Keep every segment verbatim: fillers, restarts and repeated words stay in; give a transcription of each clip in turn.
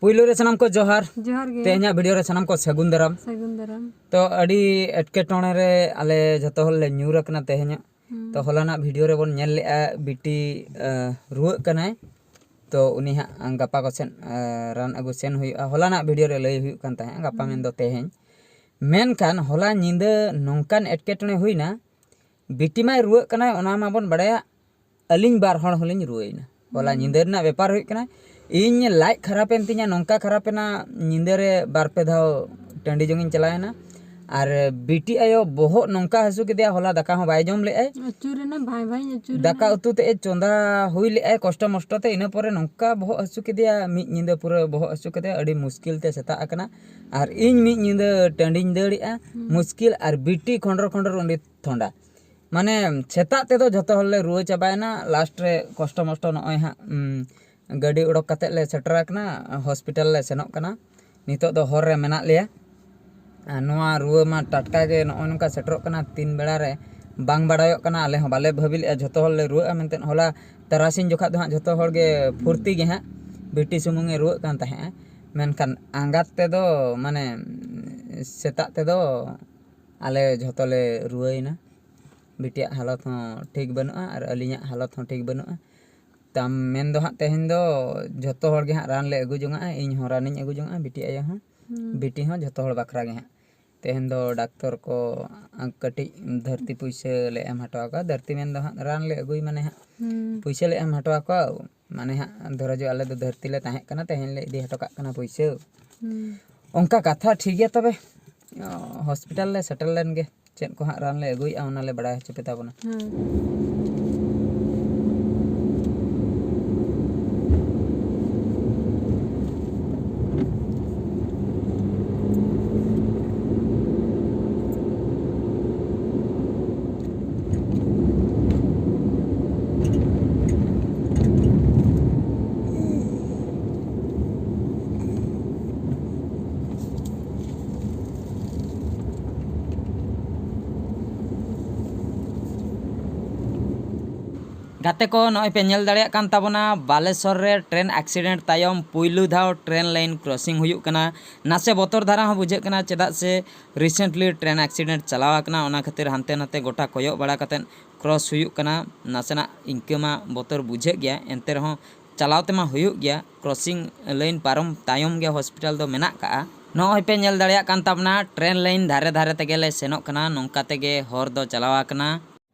ᱯᱩᱭᱞᱩ ᱨᱮ ᱥᱟᱱᱟᱢ ᱠᱚ ᱡᱚᱦᱟᱨ᱾ ᱡᱚᱦᱟᱨ ᱜᱮ᱾ ᱛᱮᱦᱮᱧᱟᱜ ᱵᱷᱤᱰᱤᱭᱳ ᱨᱮ ᱥᱟᱱᱟᱢ ᱠᱚ ᱥᱟᱹᱜᱩᱱ ᱫᱟᱨᱟᱢ᱾ ᱥᱟᱹᱜᱩᱱ ᱫᱟᱨᱟᱢ᱾ ᱛᱚ ᱟᱹᱰᱤ ᱮᱴᱠᱮᱴᱚᱬᱮ ᱨᱮ ᱟᱞᱮ ᱡᱷᱚᱛᱚ ᱦᱚᱲ ᱞᱮ ᱧᱩᱨ ᱟᱠᱟᱱᱟ ᱛᱮᱦᱮᱧᱟᱜ᱾ ᱦᱩᱸ᱾ ᱛᱚ ᱦᱚᱞᱟᱱᱟᱜ ᱵᱷᱤᱰᱤᱭᱳ ᱨᱮᱵᱚᱱ ᱧᱮᱞ ᱞᱮᱜᱼᱟ ᱵᱤᱴᱤ ᱟᱸ, ᱨᱩᱣᱟᱹᱜ ᱠᱟᱱᱟᱭ᱾ ᱛᱚ ᱩᱱᱤ ᱦᱟᱸᱜ ᱜᱟᱯᱟ ᱠᱚ ᱥᱮᱫ ᱟᱸ, ᱨᱟᱱ ᱟᱹᱜᱩ ᱥᱮᱱ ᱦᱩᱭᱩᱜᱼᱟ᱾ ᱦᱚᱞᱟᱱᱟᱜ ᱵᱷᱤᱰᱤᱭᱳ ᱨᱮ ᱞᱟᱹᱭ ᱦᱩᱭᱩᱜ ᱠᱟᱱ ᱛᱟᱦᱮᱸᱫ ᱜᱟᱯᱟ ᱦᱩᱸ᱾ ᱢᱮᱱᱫᱚ ᱛᱮᱦᱮᱧ᱾ ᱢᱮᱱᱠᱷᱟᱱ ᱦᱚᱞᱟ ᱧᱤᱫᱟᱹ ᱱᱚᱝᱠᱟᱱ ᱮᱴᱠᱮᱴᱚᱬᱮ ᱦᱩᱭᱱᱟ, ᱵᱤᱴᱤ ᱢᱟᱭ ᱨᱩᱣᱟᱹᱜ ᱠᱟᱱᱟᱭ ᱚᱱᱟ ᱢᱟᱵᱚᱱ ᱵᱟᱲᱟᱭᱟ, ᱟᱹᱞᱤᱧ ᱵᱟᱨ ᱦᱚᱲ ᱦᱚᱸᱞᱤᱧ ᱨᱩᱣᱟᱹᱭᱮᱱᱟ᱾ ᱦᱚᱞᱟ ᱦᱩᱸ᱾ ᱧᱤᱫᱟᱹ ᱨᱮᱱᱟᱜ ᱵᱮᱯᱟᱨ ᱦᱩᱭᱩᱜ ᱠᱟᱱᱟ, ᱤᱧ ᱞᱟᱡ ᱠᱷᱟᱨᱟᱯᱮᱱ ᱛᱤᱧᱟ, ᱱᱚᱝᱠᱟ ᱠᱷᱟᱨᱟᱯᱮᱱᱟ, ᱧᱤᱫᱟᱹ ᱨᱮ ᱵᱟᱨ ᱯᱮ ᱫᱷᱟᱣ ᱴᱟᱺᱰᱤ ᱡᱚᱝᱤᱧ ᱪᱟᱞᱟᱣᱮᱱᱟ᱾ ᱟᱨ ᱵᱤᱴᱤ ᱟᱭᱳ ᱵᱚᱦᱚᱜ ᱱᱚᱝᱠᱟ ᱦᱟᱹᱥᱩ ᱠᱮᱫᱮᱭᱟ, ᱦᱚᱞᱟ ᱫᱟᱠᱟ ᱦᱚᱸ ᱵᱟᱭ ᱡᱚᱢ ᱞᱮᱫᱼᱟᱭ᱾ ᱟᱹᱪᱩᱨᱮᱱᱟ ᱵᱷᱟᱭ ᱵᱷᱟᱭ ᱟᱹᱪᱩᱨᱮᱱᱟ᱾ ᱫᱟᱠᱟ ᱩᱛᱩ ᱛᱮ ᱮ ᱪᱚᱸᱫᱟ ᱦᱩᱭ ᱞᱮᱫᱼᱟᱭ ᱠᱚᱥᱴᱚ ᱢᱚᱥᱴᱚ ᱛᱮ, ᱤᱱᱟᱹ ᱯᱚᱨᱮ ᱱᱚᱝᱠᱟ ᱵᱚᱦᱚᱜ ᱦᱟᱹᱥᱩ ᱠᱮᱫᱮᱭᱟ, ᱢᱤᱫ ᱧᱤᱫᱟᱹ ᱯᱩᱨᱟᱹ ᱵᱚᱦᱚᱜ ᱦᱟᱹᱥᱩ ᱠᱮᱫᱮᱭᱟ, ᱟᱹᱰᱤ ᱢᱩᱥᱠᱤᱞ ᱛᱮ ᱥᱮᱛᱟᱜ ᱟᱠᱟᱱᱟ᱾ ᱟᱨ ᱤᱧ ᱢᱤᱫ ᱧᱤᱫᱟᱹ ᱴᱟᱺᱰᱤᱧ ᱫᱟᱹᱲᱮᱜᱼᱟ, ᱦᱩᱸ᱾ ᱢᱩᱥᱠᱤᱞ ᱟᱨ ᱵᱤᱴᱤ ᱠᱷᱚᱸᱰᱨᱚ ᱠᱷᱚᱸᱰᱨᱚ ᱩᱱᱤ ᱛᱷᱚᱸᱰᱟ᱾ ᱢᱟᱱᱮ ᱥᱮᱛᱟᱜ ᱛᱮᱫᱚ ᱡᱷᱚᱛᱚ ᱦᱚᱲᱞᱮ ᱨᱩᱣᱟᱹ ᱪᱟᱵᱟᱭᱮᱱᱟ, ᱞᱟᱥᱴ ᱨᱮ ᱠᱚᱥᱴᱚ ᱢᱚᱥᱴᱚ ᱱᱚᱜᱼᱚᱭ ᱦᱟᱸᱜ ᱩᱸ, ᱜᱟᱹᱰᱤ ᱚᱰᱚᱠ ᱠᱟᱛᱮᱫ ᱞᱮ ᱥᱮᱴᱮᱨ ᱟᱠᱟᱱᱟ, ᱦᱚᱥᱯᱤᱴᱟᱞ ᱞᱮ ᱥᱮᱱᱚᱜ ᱠᱟᱱᱟ᱾ ᱱᱤᱛᱚᱜ ᱫᱚ ᱦᱚᱨ ᱨᱮ ᱢᱮᱱᱟᱜ ᱞᱮᱭᱟ᱾ ᱟᱨ ᱱᱚᱣᱟ ᱨᱩᱣᱟᱹ ᱢᱟ ᱴᱟᱴᱠᱟ ᱜᱮ ᱱᱚᱜᱼᱚᱭ ᱱᱚᱝᱠᱟ ᱥᱮᱴᱮᱨᱚᱜ ᱠᱟᱱᱟ, ᱛᱤᱱ ᱵᱮᱲᱟ ᱨᱮ ᱵᱟᱝ ᱵᱟᱲᱟᱭᱚᱜ ᱠᱟᱱᱟ᱾ ᱟᱞᱮ ᱦᱚᱸ ᱵᱟᱞᱮ ᱵᱷᱟᱹᱵᱤ ᱞᱮᱫᱼᱟ ᱡᱷᱚᱛᱚ ᱦᱚᱲ ᱞᱮ ᱨᱩᱣᱟᱹᱜᱼᱟ ᱢᱮᱱᱛᱮ᱾ ᱦᱚᱞᱟ ᱛᱟᱨᱟᱥᱤᱧ ᱡᱚᱠᱷᱟ ᱫᱚ ᱦᱟᱸᱜ ᱡᱷᱚᱛᱚ ᱦᱚᱲ ᱜᱮ ᱯᱷᱩᱨᱛᱤ ᱜᱮ ᱦᱟᱸᱜ, ᱵᱤᱴᱤ ᱥᱩᱢᱩᱝ ᱮ ᱨᱩᱣᱟᱹᱜ ᱠᱟᱱ ᱛᱟᱦᱮᱸᱜᱼᱟ᱾ ᱢᱮᱱᱠᱷᱟᱱ ᱟᱸᱜᱟᱛ ᱛᱮᱫᱚ ᱢᱟᱱᱮ ᱥᱮᱛᱟᱜ ᱛᱮᱫᱚ ᱟᱞᱮ ᱡᱷᱚᱛᱚ ᱞᱮ ᱨᱩᱣᱟᱹᱭᱮᱱᱟ᱾ ᱵᱤᱴᱤᱭᱟᱜ ᱦᱟᱞᱚᱛ ᱦᱚᱸ ᱴᱷᱤᱠ ᱵᱟᱹᱱᱩᱜᱼᱟ ᱟᱨ ᱟᱹᱞᱤᱧᱟᱜ ᱦᱟᱞᱚᱛ ᱦᱚᱸ ᱴᱷᱤᱠ ᱵᱟᱹᱱᱩᱜᱼᱟ᱾ ᱛᱟᱢ ᱢᱮᱱ ᱫᱚ ᱦᱟᱸᱜ ᱛᱮᱦᱮᱧ ᱫᱚ ᱡᱷᱚᱛᱚ ᱦᱚᱲ ᱜᱮ ᱦᱟᱸᱜ ᱨᱟᱱ ᱞᱮ ᱟᱹᱜᱩ ᱡᱚᱝᱟᱜᱼᱟ, ᱤᱧ ᱦᱚᱸ ᱨᱟᱱᱤᱧ ᱟᱹᱜᱩ ᱡᱚᱝᱟᱜᱼᱟ, ᱵᱤᱴᱤ ᱟᱭᱳ ᱦᱚᱸ, ᱦᱩᱸ᱾ ᱵᱤᱴᱤ ᱦᱚᱸ ᱡᱷᱚᱛᱚ ᱦᱚᱲ ᱵᱟᱠᱷᱨᱟ ᱜᱮ ᱦᱟᱸᱜ᱾ ᱛᱮᱦᱮᱧ ᱫᱚ ᱰᱟᱠᱛᱚᱨ ᱠᱚ ᱠᱟᱹᱴᱤᱡ ᱫᱷᱟᱹᱨᱛᱤ ᱯᱩᱭᱥᱟᱹ ᱞᱮ ᱮᱢ ᱦᱚᱴᱚ ᱟᱠᱚᱣᱟ᱾ ᱫᱷᱟᱹᱨᱛᱤ ᱢᱮᱱ ᱫᱚ ᱦᱟᱸᱜ ᱨᱟᱱ ᱞᱮ ᱟᱹᱜᱩᱭ ᱢᱟᱱᱮ ᱦᱟᱸᱜ ᱦᱩᱸ᱾ ᱯᱩᱭᱥᱟᱹ ᱞᱮ ᱮᱢ ᱦᱚᱴᱚ ᱟᱠᱚᱣᱟ᱾ ᱢᱟᱱᱮ ᱦᱟᱸᱜ ᱫᱷᱚᱨᱚ ᱡᱚ ᱟᱞᱮ ᱫᱚ ᱫᱷᱟᱹᱨᱛᱤ ᱞᱮ ᱛᱟᱦᱮᱸ ᱠᱟᱱᱟ, ᱛᱮᱦᱮᱧ ᱞᱮ ᱤᱫᱤ ᱦᱚᱴᱚ ᱠᱟᱜ ᱠᱟᱱᱟ ᱯᱩᱭᱥᱟᱹ᱾ ᱦᱩᱸ᱾ ᱚᱱᱠᱟ ᱠᱟᱛᱷᱟ, ᱴᱷᱤᱠ ᱜᱮᱭᱟ ᱛᱚᱵᱮ᱾ ᱚ, ᱦᱚᱥᱯᱤᱴᱟᱞ ᱞᱮ ᱥᱮᱴᱮᱨ ᱞᱮᱱ ᱜᱮ, ᱪᱮᱫ ᱠᱚ ᱦᱟᱸᱜ ᱨᱟᱱ ᱞᱮ ᱟᱹᱜᱩᱭᱮᱫᱼᱟ ᱚᱱᱟ ᱞᱮ ᱵᱟᱲᱟᱭ ᱦᱚᱪᱚ ᱯᱮ ᱛᱟᱵᱚᱱᱟ᱾ ᱦᱮᱸ᱾ ᱜᱟᱛᱮ ᱠᱚ, ᱱᱚᱜᱼᱚᱭ ᱯᱮ ᱧᱮᱞ ᱫᱟᱲᱮᱭᱟᱜ ᱠᱟᱱ ᱛᱟᱵᱚᱱᱟ, ᱵᱟᱞᱮᱥᱚᱨ ᱨᱮ ᱴᱨᱮᱱ ᱮᱠᱥᱤᱰᱮᱱᱴ ᱛᱟᱭᱚᱢ ᱯᱩᱭᱞᱩ ᱫᱷᱟᱣ ᱴᱨᱮᱱ ᱞᱟᱭᱤᱱ ᱠᱨᱚᱥᱤᱝ ᱦᱩᱭᱩᱜ ᱠᱟᱱᱟ᱾ ᱱᱟᱥᱮ ᱵᱚᱛᱚᱨ ᱫᱷᱟᱨᱟ ᱦᱚᱸ ᱵᱩᱡᱷᱟᱹᱜ ᱠᱟᱱᱟ, ᱪᱮᱫᱟᱜ ᱥᱮ ᱨᱤᱥᱮᱱᱴᱞᱤ ᱴᱨᱮᱱ ᱮᱠᱥᱤᱰᱮᱱᱴ ᱪᱟᱞᱟᱣ ᱟᱠᱟᱱᱟ, ᱚᱱᱟ ᱠᱷᱟᱹᱛᱤᱨ ᱦᱟᱱᱛᱮ ᱱᱟᱛᱮ ᱜᱚᱴᱟ ᱠᱚᱭᱚᱜ ᱵᱟᱲᱟ ᱠᱟᱛᱮᱫ ᱠᱨᱚᱥ ᱦᱩᱭᱩᱜ ᱠᱟᱱᱟ᱾ ᱱᱟᱥᱮᱱᱟᱜ ᱤᱱᱠᱟᱹ ᱢᱟ ᱵᱚᱛᱚᱨ ᱵᱩᱡᱷᱟᱹᱜ ᱜᱮᱭᱟ, ᱮᱱᱛᱮ ᱨᱮᱦᱚᱸ ᱪᱟᱞᱟᱣ ᱛᱮᱢᱟ ᱦᱩᱭᱩᱜ ᱜᱮᱭᱟ, ᱠᱨᱚᱥᱤᱝ ᱞᱟᱭᱤᱱ ᱯᱟᱨᱚᱢ ᱛᱟᱭᱚᱢ ᱜᱮ ᱦᱚᱥᱯᱤᱴᱟᱞ ᱫᱚ ᱢᱮᱱᱟᱜ ᱠᱟᱜᱼᱟ᱾ ᱱᱚᱜᱼᱚᱭ ᱯᱮ ᱧᱮᱞ ᱫᱟᱲᱮᱭᱟᱜ ᱠᱟᱱ ᱛᱟᱵᱚᱱᱟ, ᱴᱨᱮᱱ ᱞᱟᱭᱤᱱ ᱫᱷᱟᱨᱮ ᱫᱷᱟᱨᱮ ᱛᱮᱜᱮ ᱞᱮ ᱥᱮᱱᱚᱜ ᱠᱟᱱᱟ, ᱱᱚᱝᱠᱟ ᱛᱮᱜᱮ ᱦᱚᱨ ᱫᱚ ᱪᱟᱞᱟᱣ ᱟᱠᱟᱱᱟ᱾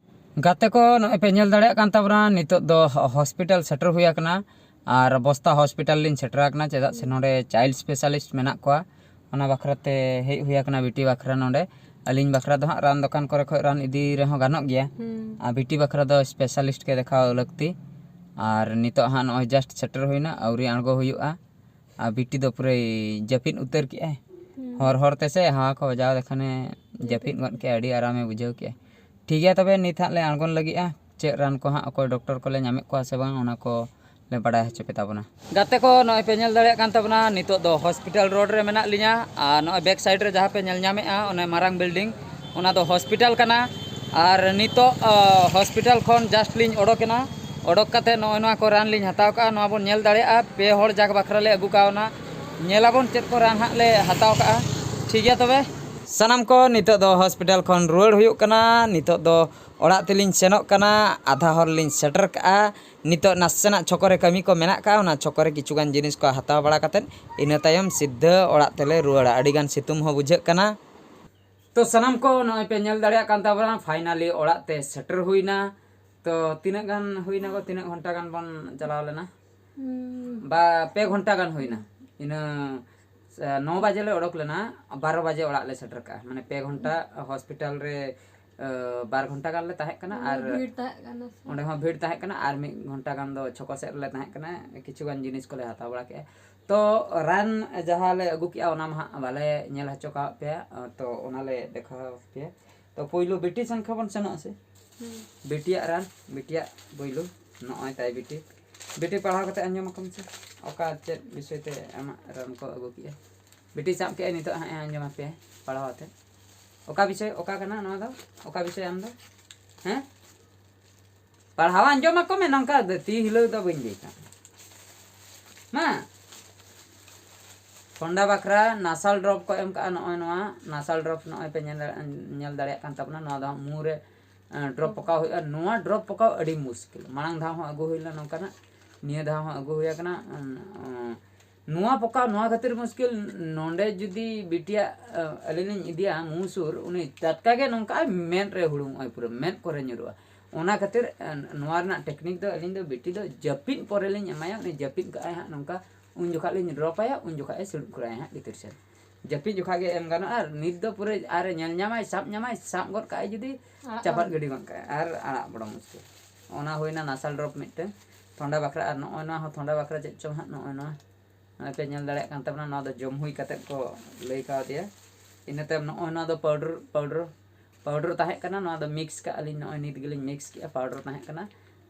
ᱜᱟᱛᱮ ᱠᱚ, ᱱᱚᱜᱼᱚᱭ ᱯᱮ ᱧᱮᱞ ᱫᱟᱲᱮᱭᱟᱜ ᱠᱟᱱ ᱛᱟᱵᱚᱱᱟ, ᱱᱤᱛᱚᱜ ᱫᱚ ᱦᱚᱥᱯᱤᱴᱟᱞ ᱥᱮᱴᱮᱨ ᱦᱩᱭ ᱟᱠᱟᱱᱟ᱾ ᱟᱨ ᱵᱚᱥᱛᱟ ᱦᱚᱥᱯᱤᱴᱟᱞ ᱞᱤᱧ ᱥᱮᱴᱮᱨ ᱟᱠᱟᱱᱟ, ᱪᱮᱫᱟᱜ ᱥᱮ ᱱᱚᱰᱮ ᱪᱟᱭᱤᱞᱰ ᱥᱯᱮᱥᱟᱞᱤᱥᱴ ᱢᱮᱱᱟᱜ ᱠᱚᱣᱟ᱾ ᱚᱱᱟ ᱵᱟᱠᱷᱨᱟ ᱛᱮ ᱦᱮᱡ ᱦᱩᱭ ᱟᱠᱟᱱᱟ, ᱵᱤᱴᱤ ᱵᱟᱠᱷᱨᱟ᱾ ᱱᱚᱰᱮ ᱟᱹᱞᱤᱧ ᱵᱟᱠᱷᱨᱟ ᱫᱚ ᱦᱟᱸᱜ ᱨᱟᱱ ᱫᱚᱠᱟᱱ ᱠᱚᱨᱮ ᱠᱷᱚᱱ ᱨᱟᱱ ᱤᱫᱤ ᱨᱮᱦᱚᱸ ᱜᱟᱱᱚᱜ ᱜᱮᱭᱟ᱾ ᱟᱨ ᱵᱤᱴᱤ ᱵᱟᱠᱷᱨᱟ ᱫᱚ ᱥᱯᱮᱥᱟᱞᱤᱥᱴ ᱜᱮ ᱫᱮᱠᱷᱟᱣ ᱞᱟᱹᱠᱛᱤ᱾ ᱟᱨ ᱱᱤᱛᱚᱜ ᱦᱟᱸᱜ ᱱᱚᱜᱼᱚᱭ ᱡᱟᱥᱴ ᱥᱮᱴᱮᱨ ᱦᱩᱭᱱᱟ, ᱟᱹᱣᱨᱤ ᱟᱬᱜᱚ ᱦᱩᱭᱩᱜᱼᱟ᱾ ᱟᱨ ᱵᱤᱴᱤ ᱫᱚ ᱯᱩᱨᱟᱹᱭ ᱡᱟᱹᱯᱤᱫ ᱩᱛᱟᱹᱨ ᱠᱮᱜᱼᱟᱭ᱾ ᱦᱚᱨ ᱦᱚᱨ ᱛᱮᱥᱮ ᱦᱟᱣᱟ ᱠᱚ ᱵᱟᱡᱟᱣ ᱞᱮᱠᱷᱟᱱᱮ ᱡᱟᱹᱯᱤᱫ ᱜᱚᱫ ᱠᱮᱜᱼᱟᱭ, ᱟᱹᱰᱤ ᱟᱨᱟᱢᱮ ᱵᱩᱡᱷᱟᱹᱣ ᱠᱮᱜᱼᱟᱭ᱾ ᱴᱷᱤᱠ ᱜᱮᱭᱟ, ᱛᱚᱵᱮ ᱱᱤᱛ ᱦᱟᱸᱜ ᱞᱮ ᱟᱬᱜᱚᱱ ᱞᱟᱹᱜᱤᱫᱼᱟ᱾ ᱪᱮᱫ ᱨᱟᱱ ᱠᱚ ᱦᱟᱸᱜ ᱚᱠᱚᱭ ᱰᱚᱠᱴᱚᱨ ᱠᱚᱞᱮ ᱧᱟᱢᱮᱫ ᱠᱚᱣᱟ ᱥᱮ ᱵᱟᱝ, ᱚᱱᱟ ᱠᱚ ᱞᱮ ᱵᱟᱰᱟᱭ ᱦᱚᱪᱚ ᱯᱮ ᱛᱟᱵᱚᱱᱟ᱾ ᱜᱟᱛᱮ ᱠᱚ, ᱱᱚᱜᱼᱚᱭ ᱯᱮ ᱧᱮᱞ ᱫᱟᱲᱮᱭᱟᱜ ᱠᱟᱱ ᱛᱟᱵᱚᱱᱟ, ᱱᱤᱛᱚᱜ ᱫᱚ ᱦᱚᱥᱯᱤᱴᱟᱞ ᱨᱳᱰ ᱨᱮ ᱢᱮᱱᱟᱜ ᱞᱤᱧᱟ᱾ ᱟᱨ ᱱᱚᱜᱼᱚᱭ ᱵᱮᱠ ᱥᱟᱭᱤᱰ ᱨᱮ ᱡᱟᱦᱟᱸ ᱯᱮ ᱧᱮᱞ ᱧᱟᱢᱮᱫᱼᱟ, ᱚᱱᱮ ᱢᱟᱨᱟᱝ ᱵᱤᱞᱰᱤᱝ, ᱚᱱᱟ ᱫᱚ ᱦᱚᱥᱯᱤᱴᱟᱞ ᱠᱟᱱᱟ᱾ ᱟᱨ ᱱᱤᱛᱚᱜ ᱦᱚᱥᱯᱤᱴᱟᱞ ᱠᱷᱚᱱ ᱡᱟᱥᱴ ᱞᱤᱧ ᱚᱰᱚᱠᱮᱱᱟ᱾ ᱚᱰᱚᱠ ᱠᱟᱛᱮ ᱱᱚᱜᱼᱚᱭ ᱱᱚᱣᱟ ᱠᱚ ᱨᱟᱱ ᱞᱤᱧ ᱦᱟᱛᱟᱣ ᱠᱟᱜᱼᱟ᱾ ᱱᱚᱣᱟ ᱵᱚᱱ ᱧᱮᱞ ᱫᱟᱲᱮᱭᱟᱜᱼᱟ, ᱯᱮ ᱦᱚᱲ ᱡᱟᱠ ᱵᱟᱠᱷᱨᱟ ᱞᱮ ᱟᱹᱜᱩ ᱠᱟᱣᱱᱟ᱾ ᱧᱮᱞᱟᱵᱚᱱ ᱪᱮᱫ ᱠᱚ ᱨᱟᱱ ᱦᱟᱸᱜ ᱞᱮ ᱦᱟᱛᱟᱣ ᱠᱟᱜᱼᱟ᱾ ᱴᱷᱤᱠ ᱜᱮᱭᱟ ᱛᱚᱵᱮ, ᱥᱟᱱᱟᱢ ᱠᱚ ᱱᱤᱛᱚᱜ ᱫᱚ ᱦᱚᱥᱯᱤᱴᱟᱞ ᱠᱷᱚᱱ ᱨᱩᱣᱟᱹᱲ ᱦᱩᱭᱩᱜ ᱠᱟᱱᱟ᱾ ᱱᱤᱛᱚᱜ ᱫᱚ ᱚᱲᱟᱜ ᱛᱮᱞᱤᱧ ᱥᱮᱱᱚᱜ ᱠᱟᱱᱟ, ᱟᱫᱷᱟ ᱦᱚᱨ ᱞᱤᱧ ᱥᱮᱴᱮᱨ ᱠᱟᱜᱼᱟ᱾ ᱱᱤᱛᱚᱜ ᱱᱟᱥᱮᱱᱟᱜ ᱪᱷᱚᱠᱚ ᱨᱮ ᱠᱟᱹᱢᱤ ᱠᱚ ᱢᱮᱱᱟᱜ ᱠᱟᱜᱼᱟ, ᱚᱱᱟ ᱪᱷᱚᱠᱚ ᱨᱮ ᱠᱤᱪᱷᱩ ᱜᱟᱱ ᱡᱤᱱᱤᱥ ᱠᱚ ᱦᱟᱛᱟᱣ ᱵᱟᱲᱟ ᱠᱟᱛᱮᱫ ᱤᱱᱟᱹ ᱛᱟᱭᱚᱢ ᱥᱤᱫᱷᱟᱹ ᱚᱲᱟᱜ ᱛᱮᱞᱮ ᱨᱩᱣᱟᱹᱲᱟ᱾ ᱟᱹᱰᱤ ᱜᱟᱱ ᱥᱤᱛᱩᱝ ᱦᱚᱸ ᱵᱩᱡᱷᱟᱹᱜ ᱠᱟᱱᱟ᱾ ᱛᱚ ᱥᱟᱱᱟᱢ ᱠᱚ, ᱱᱚᱜᱼᱚᱭ ᱯᱮ ᱧᱮᱞ ᱫᱟᱲᱮᱭᱟᱜ ᱠᱟᱱ ᱛᱟᱵᱚᱱᱟ, ᱯᱷᱟᱭᱱᱟᱞᱤ ᱚᱲᱟᱜ ᱛᱮ ᱥᱮᱴᱮᱨ ᱦᱩᱭᱱᱟ᱾ ᱛᱚ ᱛᱤᱱᱟᱹᱜ ᱜᱟᱱ ᱦᱩᱭᱱᱟ ᱜᱚ? ᱛᱤᱱᱟᱹᱜ ᱜᱷᱚᱱᱴᱟ ᱜᱟᱱ ᱵᱚᱱ ᱪᱟᱞᱟᱣ ᱞᱮᱱᱟ? ᱵᱟ, ᱯᱮ ᱜᱷᱚᱱᱴᱟ ᱜᱟᱱ ᱦᱩᱭᱱᱟ᱾ ᱤᱱᱟᱹ ᱱᱚ ᱵᱟᱡᱮ ᱞᱮ ᱚᱰᱚᱠ ᱞᱮᱱᱟ, ᱵᱟᱨᱚ ᱵᱟᱡᱮ ᱚᱲᱟᱜ ᱞᱮ ᱥᱮᱴᱮᱨ ᱠᱟᱜᱼᱟ᱾ ᱢᱟᱱᱮ ᱯᱮ ᱜᱷᱚᱱᱴᱟ ᱦᱚᱥᱯᱤᱴᱟᱞ ᱨᱮ, ᱵᱟᱨ ᱜᱷᱚᱱᱴᱟ ᱜᱟᱱ ᱞᱮ ᱛᱟᱦᱮᱸ ᱠᱟᱱᱟ᱾ ᱟᱨ ᱵᱷᱤᱲ ᱛᱟᱦᱮᱸ ᱠᱟᱱᱟ ᱥᱮ᱾ ᱚᱸᱰᱮ ᱦᱚᱸ ᱵᱷᱤᱲ ᱛᱟᱦᱮᱸ ᱠᱟᱱᱟ, ᱟᱨ ᱢᱤᱫ ᱜᱷᱚᱱᱴᱟ ᱜᱟᱱ ᱫᱚ ᱪᱷᱚᱠᱚ ᱥᱮᱫ ᱨᱮᱞᱮ ᱛᱟᱦᱮᱸ ᱠᱟᱱᱟ᱾ ᱠᱤᱪᱷᱩ ᱜᱟᱱ ᱡᱤᱱᱤᱥ ᱠᱚᱞᱮ ᱦᱟᱛᱟᱣ ᱵᱟᱲᱟ ᱠᱮᱜᱼᱟ᱾ ᱛᱚ ᱨᱟᱱ ᱡᱟᱦᱟᱸ ᱞᱮ ᱟᱹᱜᱩ ᱠᱮᱜᱼᱟ, ᱚᱱᱟ ᱢᱟ ᱦᱟᱸᱜ ᱵᱟᱞᱮ ᱧᱮᱞ ᱦᱚᱪᱚ ᱠᱟᱜ ᱯᱮᱭᱟ, ᱛᱚ ᱚᱱᱟᱞᱮ ᱫᱮᱠᱷᱟᱣ ᱯᱮᱭᱟ᱾ ᱛᱚ ᱯᱳᱭᱞᱳ ᱵᱤᱴᱤ ᱥᱮᱱ ᱠᱷᱚᱱ ᱵᱚᱱ ᱥᱮᱱᱚᱜᱼᱟ ᱥᱮ? ᱵᱤᱴᱤᱭᱟᱜ ᱨᱟᱱ, ᱵᱤᱴᱤᱭᱟᱜ ᱯᱳᱭᱞᱳ᱾ ᱱᱚᱜᱼᱚᱭ ᱛᱟᱭ ᱵᱤᱴᱤ᱾ ᱵᱤᱴᱤ, ᱯᱟᱲᱦᱟᱣ ᱠᱟᱛᱮ ᱟᱸᱡᱚᱢ ᱟᱠᱚ ᱢᱮᱥᱮ, ᱚᱠᱟ ᱪᱮᱫ ᱵᱤᱥᱚᱭ ᱛᱮ ᱟᱢᱟᱜ ᱨᱟᱱ ᱠᱚ ᱟᱹᱜᱩ ᱠᱮᱜᱼᱟ? ᱵᱤᱴᱤ ᱥᱟᱵ ᱠᱮᱜᱼᱟᱭ, ᱱᱤᱛᱚᱜ ᱦᱟᱸᱜ ᱮ ᱟᱸᱡᱚᱢ ᱟᱯᱮᱭᱟ ᱯᱟᱲᱦᱟᱣ ᱟᱛᱮ᱾ ᱚᱠᱟ ᱵᱤᱥᱚᱭ, ᱚᱠᱟ ᱠᱟᱱᱟ ᱱᱚᱣᱟ ᱫᱚ? ᱚᱠᱟ ᱵᱤᱥᱚᱭ ᱟᱢ ᱫᱚ? ᱦᱮᱸ? ᱯᱟᱲᱦᱟᱣ ᱟᱸᱡᱚᱢ ᱟᱠᱚ ᱢᱮ, ᱱᱚᱝᱠᱟ ᱫᱚ ᱛᱤ ᱦᱤᱞᱟᱹᱣ ᱫᱚ ᱵᱟᱹᱧ ᱞᱟᱹᱭ ᱠᱟᱜ ᱢᱟ᱾ ᱴᱷᱚᱱᱰᱟ ᱵᱟᱠᱷᱨᱟ ᱱᱟᱥᱟᱞ ᱰᱨᱚᱯ ᱠᱚ ᱮᱢ ᱠᱟᱜᱼᱟ, ᱱᱚᱜᱼᱚᱭ ᱱᱚᱣᱟ ᱱᱟᱥᱟᱞ ᱰᱨᱚᱯ ᱱᱚᱜᱼᱚᱭ ᱯᱮ ᱧᱮᱞ ᱫᱟᱲᱮᱭᱟᱜ, ᱧᱮᱞ ᱫᱟᱲᱮᱭᱟᱜ ᱠᱟᱱ ᱛᱟᱵᱚᱱᱟ᱾ ᱱᱚᱣᱟ ᱫᱚ ᱦᱟᱸᱜ ᱢᱩ ᱨᱮ ᱰᱨᱚᱯ ᱯᱚᱠᱟᱣ ᱦᱩᱭᱩᱜᱼᱟ᱾ ᱱᱚᱣᱟ ᱰᱨᱚᱯ ᱯᱚᱠᱟᱣ ᱟᱹᱰᱤ ᱢᱩᱥᱠᱤᱞ᱾ ᱢᱟᱲᱟᱝ ᱫᱷᱟᱣ ᱦᱚᱸ ᱟᱹᱜᱩ ᱦᱩᱭ ᱞᱮᱱᱟ ᱱᱚᱝᱠᱟᱱᱟᱜ, ᱱᱤᱭᱟᱹ ᱫᱷᱟᱣ ᱦᱚᱸ ᱟᱹᱜᱩ ᱦᱩᱭ ᱟᱠᱟᱱᱟ᱾ ᱱᱚᱣᱟ ᱯᱚᱠᱟ ᱱᱚᱣᱟ ᱠᱷᱟᱹᱛᱤᱨ ᱢᱩᱥᱠᱤᱞ, ᱱᱚᱰᱮ ᱡᱩᱫᱤ ᱵᱤᱴᱤᱭᱟᱜ ᱟᱹᱞᱤᱧ ᱞᱤᱧ ᱤᱫᱤᱭᱟ ᱢᱩ ᱥᱩᱨ, ᱩᱱᱤ ᱴᱟᱴᱠᱟ ᱜᱮ ᱱᱚᱝᱠᱟ ᱢᱮᱫ ᱨᱮ ᱦᱩᱲᱩᱝᱚᱜᱼᱟᱭ, ᱯᱩᱨᱟᱹ ᱢᱮᱫ ᱠᱚᱨᱮ ᱧᱩᱨᱩᱜᱼᱟ᱾ ᱚᱱᱟ ᱠᱷᱟᱹᱛᱤᱨ ᱱᱚᱣᱟ ᱨᱮᱱᱟᱜ ᱴᱮᱠᱱᱤᱠ ᱫᱚ ᱟᱹᱞᱤᱧ ᱫᱚ ᱵᱤᱴᱤ ᱫᱚ ᱡᱟᱹᱯᱤᱫ ᱯᱚᱨᱮ ᱞᱤᱧ ᱮᱢᱟᱭᱟ᱾ ᱩᱱᱤ ᱡᱟᱹᱯᱤᱫ ᱠᱟᱜᱼᱟᱭ ᱦᱟᱸᱜ ᱱᱚᱝᱠᱟ, ᱩᱱ ᱡᱚᱠᱷᱟᱜ ᱞᱤᱧ ᱰᱨᱚᱯ ᱟᱭᱟ, ᱩᱱ ᱡᱚᱠᱷᱟᱜ ᱮ ᱥᱤᱲᱩᱵ ᱠᱚᱨᱟᱭᱟ ᱦᱟᱸᱜ ᱜᱤᱛᱤᱞ ᱥᱮᱫ᱾ ᱡᱟᱹᱯᱤᱫ ᱡᱚᱠᱷᱟᱜ ᱜᱮ ᱮᱢ ᱜᱟᱱᱚᱜᱼᱟ᱾ ᱟᱨ ᱱᱤᱛ ᱫᱚ ᱯᱩᱨᱟᱹ ᱟᱨ ᱧᱮᱞ ᱧᱟᱢᱟᱭ, ᱥᱟᱵ ᱧᱟᱢᱟᱭ, ᱥᱟᱵ ᱜᱚᱫ ᱠᱟᱜᱼᱟᱭ ᱡᱩᱫᱤ, ᱟᱲᱟᱜ ᱪᱟᱯᱟᱫ ᱵᱟᱝ᱾ ᱜᱤᱰᱤ ᱜᱚᱫ ᱠᱟᱜᱼᱟᱭ ᱟᱨ ᱟᱲᱟᱜ ᱵᱚᱲᱚ ᱢᱩᱥᱠᱤᱞ᱾ ᱚᱱᱟ ᱦᱩᱭᱱᱟ ᱱᱟᱥᱟᱞ ᱰᱨᱚᱯ ᱢᱤᱫᱴᱮᱱ ᱴᱷᱚᱱᱰᱟ ᱵᱟᱠᱷᱨᱟ᱾ ᱟᱨ ᱱᱚᱜᱼᱚᱭ ᱱᱚᱣᱟ ᱦᱚᱸ ᱴᱷᱚᱱᱰᱟ ᱵᱟᱠᱷᱨᱟ ᱪᱮᱫ ᱪᱚᱝ ᱦᱟᱸᱜ, ᱱᱚᱜᱼᱚᱭ ᱱᱚᱣᱟ ᱱᱚᱜᱼᱚᱭ ᱯᱮ ᱧᱮᱞ ᱫᱟᱲᱮᱭᱟᱜ ᱠᱟᱱ ᱛᱟᱵᱚᱱᱟ, ᱱᱚᱣᱟ ᱫᱚ ᱡᱚᱢ ᱦᱩᱭ ᱠᱟᱛᱮᱫ ᱠᱚ ᱞᱟᱹᱭ ᱠᱟᱣᱫᱮᱭᱟ᱾ ᱤᱱᱟᱹ ᱛᱟᱭᱚᱢ ᱱᱚᱜᱼᱚᱭ ᱱᱚᱣᱟ ᱫᱚ ᱯᱟᱣᱰᱟᱨ, ᱯᱟᱣᱰᱟᱨ, ᱯᱟᱣᱰᱟᱨ ᱛᱟᱦᱮᱸ ᱠᱟᱱᱟ᱾ ᱱᱚᱣᱟ ᱫᱚ ᱢᱤᱠᱥ ᱠᱟᱜᱼᱟ ᱞᱤᱧ, ᱱᱚᱜᱼᱚᱭ ᱱᱤᱛ ᱜᱮᱞᱤᱧ ᱢᱤᱠᱥ ᱠᱮᱜᱼᱟ, ᱯᱟᱣᱰᱟᱨ ᱛᱟᱦᱮᱸ ᱠᱟᱱᱟ᱾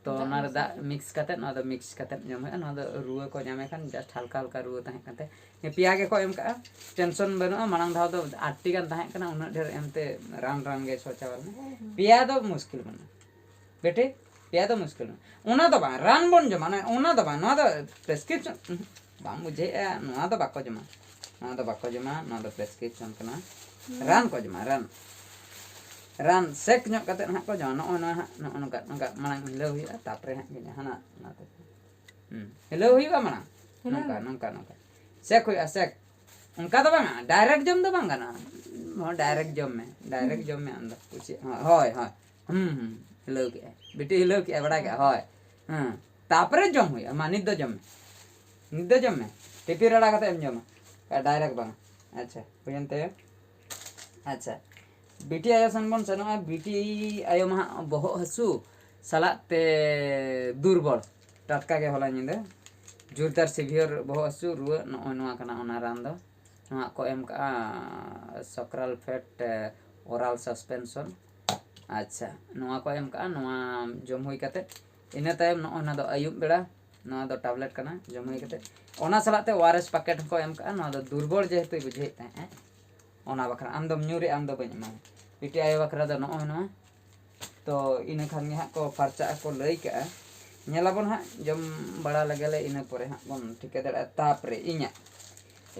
ᱛᱚ ᱫᱟᱜ ᱚᱱᱟ ᱨᱮ ᱢᱮᱥᱟ᱾ ᱫᱟᱜ ᱢᱤᱠᱥ ᱠᱟᱛᱮᱫ, ᱱᱚᱣᱟ ᱫᱚ ᱢᱤᱠᱥ ᱠᱟᱛᱮᱫ ᱡᱚᱢ ᱦᱩᱭᱩᱜᱼᱟ᱾ ᱱᱚᱣᱟ ᱫᱚ ᱨᱩᱣᱟᱹ ᱠᱚ ᱧᱟᱢᱮ ᱠᱷᱟᱱ ᱡᱟᱥᱴ ᱦᱟᱞᱠᱟ ᱦᱟᱞᱠᱟ ᱨᱩᱣᱟᱹ ᱛᱟᱦᱮᱸ ᱠᱟᱱ ᱛᱮ ᱯᱮᱭᱟ ᱜᱮᱠᱚ ᱮᱢ ᱠᱟᱜᱼᱟ᱾ ᱴᱮᱱᱥᱚᱱ ᱵᱟᱹᱱᱩᱜᱼᱟ᱾ ᱢᱟᱲᱟᱝ ᱫᱷᱟᱣ ᱫᱚ ᱟᱴᱴᱤ ᱜᱟᱱ ᱛᱟᱦᱮᱸ ᱠᱟᱱᱟ, ᱩᱱᱟᱹᱜ ᱰᱷᱮᱨ ᱮᱢᱛᱮ ᱨᱟᱱ ᱨᱟᱱ ᱜᱮ ᱥᱚ ᱪᱟᱵᱟ ᱞᱮᱱᱟ᱾ ᱦᱮᱸ, ᱦᱮᱸ᱾ ᱯᱮᱭᱟ ᱫᱚ ᱢᱩᱥᱠᱤᱞ ᱵᱟᱹᱱᱩᱜᱼᱟ᱾ ᱵᱮᱴᱤ, ᱯᱮᱭᱟ ᱫᱚ ᱢᱩᱥᱠᱤᱞ ᱢᱮᱱᱟᱜᱼᱟ᱾ ᱚᱱᱟ ᱫᱚ ᱵᱟᱝ, ᱨᱟᱱ ᱵᱚᱱ ᱡᱚᱢᱟ, ᱚᱱᱟ ᱫᱚ ᱵᱟᱝ, ᱱᱚᱣᱟ ᱫᱚ ᱯᱨᱮᱥᱠᱨᱤᱯᱥᱚᱱ, ᱩᱸᱦᱩ, ᱵᱟᱢ ᱵᱩᱡᱷᱟᱹᱣᱮᱫᱼᱟ, ᱱᱚᱣᱟ ᱫᱚ ᱵᱟᱠᱚ ᱡᱚᱢᱟ, ᱱᱚᱣᱟ ᱫᱚ ᱵᱟᱠᱚ ᱡᱚᱢᱟ, ᱱᱚᱣᱟ ᱫᱚ ᱯᱨᱮᱥᱠᱨᱤᱯᱥᱚᱱ ᱠᱟᱱᱟ᱾ ᱦᱩᱸ᱾ ᱨᱟᱱ ᱠᱚ ᱡᱚᱢᱟ, ᱨᱟᱱ, ᱨᱟᱱ ᱥᱮᱠ ᱧᱚᱜ ᱠᱟᱛᱮᱫ ᱦᱟᱸᱜ ᱠᱚ ᱡᱚᱢᱟ᱾ ᱱᱚᱜᱼᱚᱭ ᱱᱚᱣᱟ ᱦᱟᱸᱜ, ᱱᱚᱜᱼᱚ ᱱᱚᱝᱠᱟ, ᱱᱚᱝᱠᱟ ᱢᱟᱲᱟᱝ ᱦᱤᱞᱟᱹᱣ ᱦᱩᱭᱩᱜᱼᱟ, ᱛᱟᱨᱯᱚᱨᱮ ᱦᱟᱸᱜ ᱜᱮ ᱡᱟᱦᱟᱱᱟᱜ ᱚᱱᱟ ᱛᱮ᱾ ᱦᱩᱸ, ᱦᱤᱞᱟᱹᱣ ᱦᱩᱭᱩᱜᱼᱟ ᱢᱟᱲᱟᱝ, ᱦᱤᱞᱟᱹᱣ ᱱᱚᱝᱠᱟ, ᱦᱩᱭᱩᱜᱼᱟ᱾ ᱱᱚᱝᱠᱟ, ᱱᱚᱝᱠᱟ ᱥᱮᱠ ᱦᱩᱭᱩᱜᱼᱟ, ᱥᱮᱠ᱾ ᱚᱱᱠᱟ ᱫᱚ ᱵᱟᱝᱟ, ᱰᱟᱭᱨᱮᱠᱴ ᱡᱚᱢ ᱫᱚ ᱵᱟᱝ ᱜᱟᱱᱚᱜᱼᱟ᱾ ᱦᱚᱸ, ᱰᱟᱭᱨᱮᱠᱴ ᱡᱚᱢ ᱢᱮ, ᱰᱟᱭᱨᱮᱠᱴ ᱦᱩᱸ᱾ ᱡᱚᱢ ᱢᱮ ᱟᱢ ᱫᱚ᱾ ᱠᱩᱥᱤ-, ᱦᱚᱸ, ᱦᱳᱭ, ᱦᱳᱭ᱾ ᱦᱩᱸ, ᱦᱩᱸ, ᱦᱤᱞᱟᱹᱣ ᱠᱮᱜᱼᱟᱭ᱾ ᱵᱤᱴᱤ ᱦᱤᱞᱟᱹᱣ ᱠᱮᱜᱼᱟᱭ, ᱵᱟᱲᱟᱭ ᱠᱮᱜᱼᱟ, ᱦᱳᱭ᱾ ᱦᱮᱸ, ᱛᱟᱯᱚᱨᱮ ᱡᱚᱢ ᱦᱩᱭᱩᱜᱼᱟ᱾ ᱢᱟ, ᱱᱤᱛ ᱫᱚ ᱡᱚᱢ ᱢᱮ, ᱱᱤᱛ ᱫᱚ ᱡᱚᱢ ᱢᱮ᱾ ᱴᱤᱯᱤ ᱨᱟᱲᱟ ᱠᱟᱛᱮ ᱮᱢ ᱡᱚᱢᱟ, ᱰᱟᱭᱨᱮᱠᱴ ᱵᱟᱝ᱾ ᱟᱪᱪᱷᱟ, ᱦᱩᱭᱮᱱ ᱛᱟᱭᱟ᱾ ᱟᱪᱪᱷᱟ, ᱵᱤᱴᱤ ᱟᱭᱳ ᱥᱮᱱ ᱵᱚᱱ ᱥᱮᱱᱚᱜᱼᱟ᱾ ᱵᱤᱴᱤ ᱟᱭᱳ ᱢᱟ ᱦᱟᱸᱜ ᱵᱚᱦᱚᱜ ᱦᱟᱹᱥᱩ ᱥᱟᱞᱟᱜ ᱛᱮ ᱫᱩᱨᱵᱚᱞ, ᱴᱟᱴᱠᱟ ᱜᱮ ᱦᱚᱞᱟ ᱧᱤᱫᱟᱹ ᱡᱳᱨᱫᱟᱨ ᱥᱤᱵᱷᱤᱭᱟᱨ ᱵᱚᱦᱚᱜ ᱦᱟᱹᱥᱩ, ᱨᱩᱣᱟᱹ, ᱱᱚᱜᱼᱚᱭ ᱱᱚᱣᱟ ᱠᱟᱱᱟ ᱚᱱᱟ ᱨᱟᱱ ᱫᱚ᱾ ᱱᱚᱣᱟ ᱠᱚ ᱮᱢ ᱠᱟᱜᱼᱟ ᱥᱚᱠᱨᱟᱞ ᱯᱷᱮᱴ, ᱮ, ᱚᱨᱟᱞ ᱥᱟᱥᱯᱮᱱᱥᱚᱱ᱾ ᱟᱪᱪᱷᱟ, ᱱᱚᱣᱟ ᱠᱚ ᱮᱢ ᱠᱟᱜᱼᱟ, ᱱᱚᱣᱟ ᱡᱚᱢ ᱦᱩᱭ ᱠᱟᱛᱮᱫ ᱤᱱᱟᱹ ᱛᱟᱭᱚᱢ ᱱᱚᱜᱼᱚᱭ ᱱᱚᱣᱟ ᱫᱚ ᱟᱹᱭᱩᱵ ᱵᱮᱲᱟ, ᱱᱚᱣᱟ ᱫᱚ ᱴᱟᱵᱞᱮᱴ ᱠᱟᱱᱟ, ᱡᱚᱢ ᱦᱩᱭ ᱠᱟᱛᱮᱫ ᱚᱱᱟ ᱥᱟᱞᱟᱜ ᱛᱮ ᱳ ᱟᱨ ᱮᱥ ᱯᱮᱠᱮᱴ ᱦᱚᱸᱠᱚ ᱮᱢ ᱠᱟᱜᱼᱟ᱾ ᱱᱚᱣᱟ ᱫᱚ ᱫᱩᱨᱵᱚᱞ ᱡᱮᱦᱮᱛᱩᱭ ᱵᱩᱡᱷᱟᱹᱣᱮᱫ ᱛᱟᱦᱮᱸᱫ, ᱚᱱᱟ ᱵᱟᱠᱷᱨᱟ ᱟᱢ ᱫᱚᱢ ᱧᱩᱨᱮᱜᱼᱟ, ᱟᱢ ᱫᱚ ᱵᱟᱹᱧ ᱮᱢᱟᱢᱟ᱾ ᱵᱤᱴᱤ ᱟᱭᱳ ᱵᱟᱠᱷᱨᱟ ᱫᱚ ᱱᱚᱜᱼᱚᱭ ᱱᱚᱣᱟ ᱛᱚ ᱤᱱᱟᱹ ᱠᱷᱟᱱ ᱜᱮ ᱦᱟᱸᱜ ᱠᱚ ᱯᱷᱟᱨᱪᱟᱜ ᱟᱠᱚ ᱞᱟᱹᱭ ᱠᱟᱜᱼᱟ᱾ ᱧᱮᱞᱟᱵᱚᱱ ᱦᱟᱸᱜ, ᱡᱚᱢ ᱵᱟᱲᱟ ᱞᱮᱜᱮ ᱞᱮ, ᱤᱱᱟᱹ ᱯᱚᱨᱮ ᱦᱟᱸᱜ ᱵᱚᱱ ᱴᱷᱤᱠᱟᱹ ᱫᱟᱲᱮᱭᱟᱜᱼᱟ᱾ ᱛᱟᱯᱚᱨᱮ ᱤᱧᱟᱹᱜ,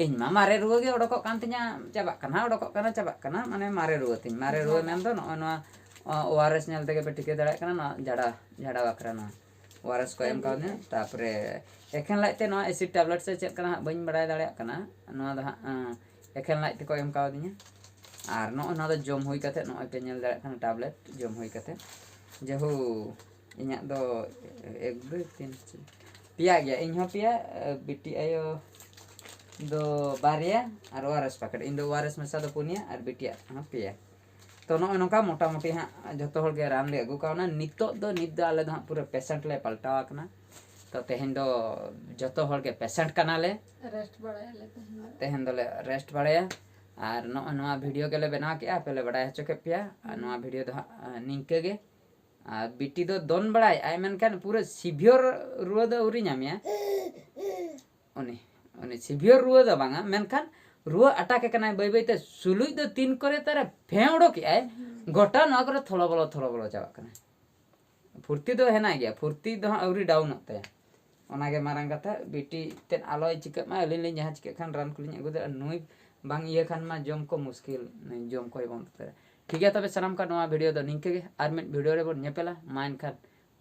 ᱤᱧ ᱢᱟ ᱢᱟᱨᱮ ᱨᱩᱣᱟᱹ ᱜᱮ ᱚᱰᱚᱠᱚᱜ ᱠᱟᱱ ᱛᱤᱧᱟ, ᱪᱟᱵᱟᱜ ᱠᱟᱱᱟ, ᱚᱰᱚᱠᱚᱜ ᱠᱟᱱᱟ, ᱪᱟᱵᱟᱜ ᱠᱟᱱᱟ, ᱢᱟᱱᱮ ᱢᱟᱨᱮ ᱨᱩᱣᱟᱹ ᱛᱤᱧ᱾ ᱢᱟᱨᱮ ᱨᱩᱣᱟᱹ ᱢᱮᱱᱫᱚ ᱱᱚᱜᱼᱚᱭ ᱱᱚᱣᱟ ᱳ ᱟᱨ ᱮᱥ ᱧᱮᱞ ᱛᱮᱜᱮ ᱯᱮ ᱴᱷᱤᱠᱟᱹ ᱫᱟᱲᱮᱭᱟᱜ ᱠᱟᱱᱟ, ᱱᱚᱣᱟ ᱡᱷᱟᱲᱟ, ᱡᱷᱟᱲᱟ ᱵᱟᱠᱷᱨᱟ ᱱᱚᱣᱟ ᱳ ᱟᱨ ᱮᱥ ᱠᱚ ᱮᱢ ᱠᱟᱣᱫᱤᱧᱟ᱾ ᱛᱟᱯᱚᱨᱮ ᱮᱠᱷᱮᱱ ᱞᱟᱡ ᱛᱮ ᱱᱚᱣᱟ ᱮᱥᱤᱰ ᱴᱮᱵᱞᱮᱴ ᱥᱮ ᱪᱮᱫ ᱠᱟᱱᱟ ᱦᱟᱸᱜ, ᱵᱟᱹᱧ ᱵᱟᱲᱟᱭ ᱫᱟᱲᱮᱭᱟᱜ ᱠᱟᱱᱟ᱾ ᱱᱚᱣᱟ ᱫᱚ ᱦᱟᱸᱜ, ᱮᱸ, ᱮᱠᱷᱮᱱ ᱞᱟᱡ ᱛᱮᱠᱚ ᱮᱢ ᱠᱟᱣᱫᱤᱧᱟ᱾ ᱟᱨ ᱱᱚᱜᱼᱚᱭ ᱱᱚᱣᱟ ᱫᱚ ᱡᱚᱢ ᱦᱩᱭ ᱠᱟᱛᱮ, ᱱᱚᱜᱼᱚᱭ ᱯᱮ ᱧᱮᱞ ᱫᱟᱲᱮᱭᱟᱜ ᱠᱟᱱᱟ, ᱴᱮᱵᱞᱮᱴ ᱡᱚᱢ ᱦᱩᱭ ᱠᱟᱛᱮ᱾ ᱡᱮᱦᱩ ᱤᱧᱟᱹᱜ ᱫᱚ ᱮᱠ, ᱫᱩᱭ, ᱛᱤᱱ, ᱪᱟᱨ, ᱯᱮᱭᱟ ᱜᱮᱭᱟ᱾ ᱤᱧ ᱦᱚᱸ ᱯᱮᱭᱟ, ᱮ, ᱵᱤᱴᱤ ᱟᱭᱳ ᱫᱚ ᱵᱟᱨᱭᱟ, ᱟᱨ ᱳ ᱟᱨ ᱮᱥ ᱯᱮᱠᱮᱴ᱾ ᱤᱧ ᱫᱚ ᱳ ᱟᱨ ᱮᱥ ᱢᱮᱥᱟ ᱫᱚ ᱯᱩᱱᱭᱟ ᱟᱨ ᱵᱤᱴᱤᱭᱟᱜ ᱦᱚᱸ ᱯᱮᱭᱟ᱾ ᱛᱚ ᱱᱚᱜᱼᱚᱭ ᱱᱚᱝᱠᱟ ᱢᱚᱴᱟᱢᱩᱴᱤ ᱦᱟᱸᱜ ᱡᱷᱚᱛᱚ ᱦᱚᱲ ᱜᱮ ᱨᱟᱱ ᱞᱮ ᱟᱹᱜᱩ ᱠᱟᱣᱱᱟ᱾ ᱱᱤᱛᱚᱜ ᱫᱚ, ᱱᱤᱛ ᱫᱚ ᱟᱞᱮ ᱫᱚ ᱦᱟᱸᱜ ᱯᱩᱨᱟᱹ ᱯᱮᱥᱮᱱᱴ ᱞᱮ ᱯᱟᱞᱴᱟᱣ ᱟᱠᱟᱱᱟ᱾ ᱛᱚ ᱛᱮᱦᱮᱧ ᱫᱚ ᱡᱷᱚᱛᱚ ᱦᱚᱲ ᱜᱮ ᱯᱮᱥᱮᱱᱴ ᱠᱟᱱᱟᱞᱮ᱾ ᱨᱮᱥᱴ ᱵᱟᱲᱟᱭᱟᱞᱮ ᱛᱮᱦᱮᱧ ᱫᱚ᱾ ᱛᱮᱦᱮᱧ ᱫᱚᱞᱮ ᱨᱮᱥᱴ ᱵᱟᱲᱟᱭᱟ᱾ ᱟᱨ ᱱᱚᱜᱼᱚᱭ ᱱᱚᱣᱟ ᱵᱷᱤᱰᱤᱭᱳ ᱜᱮᱞᱮ ᱵᱮᱱᱟᱣ ᱠᱮᱜᱼᱟ, ᱟᱯᱮ ᱞᱮ ᱵᱟᱰᱟᱭ ᱦᱚᱪᱚ ᱠᱮᱫ ᱯᱮᱭᱟ᱾ ᱟᱨ ᱱᱚᱣᱟ ᱵᱷᱤᱰᱤᱭᱳ ᱫᱚ ᱦᱟᱸᱜ, ᱟᱸ, ᱱᱤᱝᱠᱟᱹ ᱜᱮ᱾ ᱟᱨ ᱵᱤᱴᱤ ᱫᱚ ᱫᱚᱱ ᱵᱟᱲᱟᱭᱮᱫᱼᱟᱭ, ᱢᱮᱱᱠᱷᱟᱱ ᱯᱩᱨᱟᱹ ᱥᱤᱵᱷᱤᱭᱚᱨ ᱨᱩᱣᱟᱹ ᱫᱚ ᱟᱹᱣᱨᱤ ᱧᱟᱢᱮᱭᱟ᱾ ᱩᱱᱤ, ᱩᱱᱤ ᱥᱤᱵᱷᱤᱭᱚᱨ ᱨᱩᱣᱟᱹ ᱫᱚ ᱵᱟᱝᱟ, ᱢᱮᱱᱠᱷᱟᱱ ᱨᱩᱣᱟᱹ ᱟᱴᱟᱠᱮ ᱠᱟᱱᱟᱭ ᱵᱟᱹᱭ ᱵᱟᱹᱭᱛᱮ᱾ ᱥᱩᱞᱩᱡ ᱫᱚ ᱛᱤᱱ ᱠᱚᱨᱮ ᱛᱟᱨᱮ ᱯᱷᱮᱸ ᱚᱰᱚᱠᱮᱜᱼᱟᱭ, ᱜᱚᱴᱟ ᱱᱚᱣᱟ ᱠᱚᱨᱮ ᱛᱷᱚᱞᱚ ᱵᱚᱞᱚ, ᱛᱷᱚᱞᱚ ᱵᱚᱞᱚ ᱪᱟᱵᱟᱜ ᱠᱟᱱᱟ᱾ ᱯᱷᱩᱨᱛᱤ ᱫᱚ ᱦᱮᱱᱟᱭ ᱜᱮᱭᱟ, ᱯᱷᱩᱨᱛᱤ ᱫᱚ ᱦᱟᱸᱜ ᱟᱹᱣᱨᱤ ᱰᱟᱣᱩᱱᱚᱜ ᱛᱟᱭᱟ᱾ ᱚᱱᱟᱜᱮ ᱢᱟᱨᱟᱝ ᱠᱟᱛᱷᱟ, ᱵᱤᱴᱤ ᱛᱮᱫ ᱟᱞᱚᱭ ᱪᱤᱠᱟᱹᱜ ᱢᱟ, ᱟᱹᱞᱤᱧ ᱞᱤᱧ ᱡᱟᱦᱟᱸ ᱪᱤᱠᱟᱹᱜ ᱠᱷᱟᱱ ᱨᱟᱱ ᱠᱚᱞᱤᱧ ᱟᱹᱜᱩ ᱫᱟᱲᱮᱭᱟᱜᱼᱟ, ᱱᱩᱭ ᱵᱟᱝ ᱤᱭᱟᱹ ᱠᱷᱟᱱ ᱢᱟ ᱡᱚᱢ ᱠᱚ ᱢᱩᱥᱠᱤᱞ, ᱡᱚᱢ ᱠᱚᱭ ᱵᱚᱱᱫ ᱩᱛᱟᱹᱨᱟ᱾ ᱴᱷᱤᱠ ᱜᱮᱭᱟ, ᱛᱚᱵᱮ ᱥᱟᱱᱟᱢ ᱠᱚ ᱱᱚᱣᱟ ᱵᱷᱤᱰᱤᱭᱳ ᱫᱚ ᱱᱤᱝᱠᱟᱹ ᱜᱮ, ᱟᱨ ᱢᱤᱫ ᱵᱷᱤᱰᱤᱭᱳ ᱨᱮᱵᱚᱱ ᱧᱮᱯᱮᱞᱟ᱾ ᱢᱟ ᱮᱱᱠᱷᱟᱱ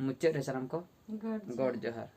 ᱢᱩᱪᱟᱹᱫ ᱨᱮ ᱥᱟᱱᱟᱢ ᱠᱚ ᱜᱚᱰ ᱡᱚᱦᱟᱨ᱾ ᱜᱚᱰ ᱡᱚᱦᱟᱨ᱾